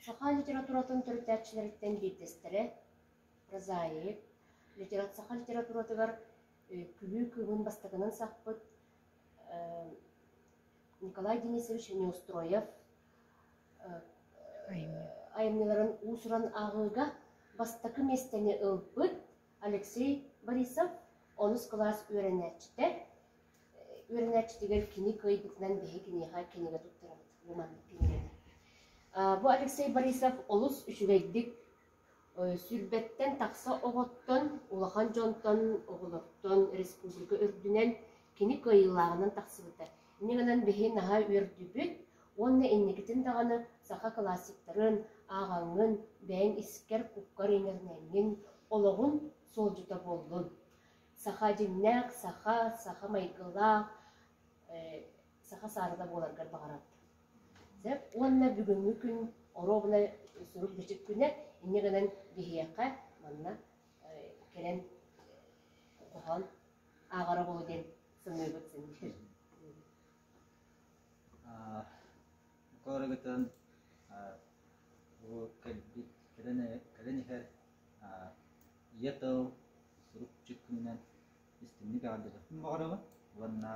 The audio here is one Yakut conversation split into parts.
Саха литературатын төрүттээччилэриттэн биирдэстэрэ, прозаик, саха литературатыгар күлүү кыымын бастакынан сахпыт Николай Денисович Неустроев айымньыларын уус-уран ааҕыыга бастакы миэстэни ылбыт Алексей Борисов онус кылаас үөрэнээччитэ. Үөрэнээччитигэр кини кыайбытынан биһи киниэхэ кинигэ туттарабыт. Бу маннык кинигэни. Бу Алексей Борисов олус үчүгэйдик Сүүрбэттэн тахса оҕоттон, улахан дьонтон, оҕолортон республика үрдүнэн кини кыайыылааҕынан тахсыбыта. Инньэ гынан биһи наһаа үөрдүбүт уонна инникитин даҕаны саха классиктарын ааҕаҥҥын, бэйэҥ искэр, куккар иҥэринэҥҥин олоҕун суолдьута буоллун. Саха дьиҥнээх, саха, саха майгылаах, саха саарына буоларгар баҕарабыт. Сөп. Уонна бүгүҥҥү күн оруобуна сурук-бичик күнэ, инньэ гынан биһиэхэ манна кэлэн хоһоон ааҕара буолуо диэн саныыбыт син. Корогытын бу кэлбит кэлэн кэлэн иһэр ийэ тыл сурук-бичик күнүнэн истиҥник эҕэрдэлэхпин баҕарабын уонна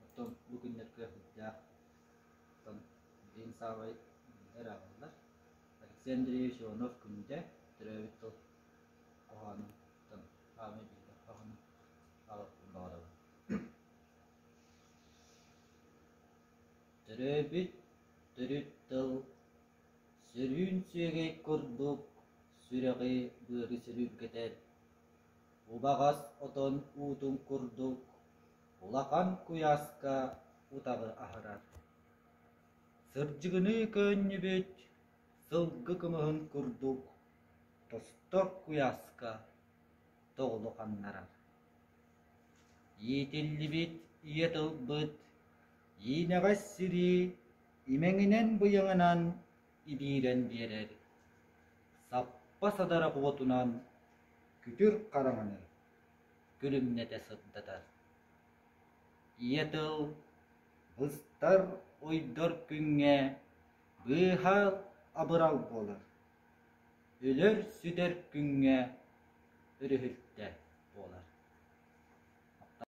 Оттон бу күннэргэ сүрдээх оттон билигин саамай биллэр ааҕыллар. Алексей Андреевич Иванов Күндэ төрөөбүт тыл хоһоонун оттон саамай биллэр хоһоонун ааҕыахпын баҕарабын. Төрөөбүт төрүт тыл сөрүүн сүөгэй курдук сүрэҕи быары сөрүүргэтэр, убаҕас отон уутун курдук Улахан куйааска утаҕы аһарар, сырдьыгыныы көөнньүбүт сылгы кымыһын курдук тостор куйааска тоҕулу ханнарар. Иитиллибит ийэ тылбыт иинэҕэс сири имэҥинэн-быйаҥынан ибиирэн биэрэр, саппа садарах уотунан күтүр хараҥаны күлүмнэтэ сырдатар. Ийэ тыл быстар ойдор күҥҥэ быыһа абырал буолар, өлөр-сүтэр күҥҥэ өрүһүлтэ.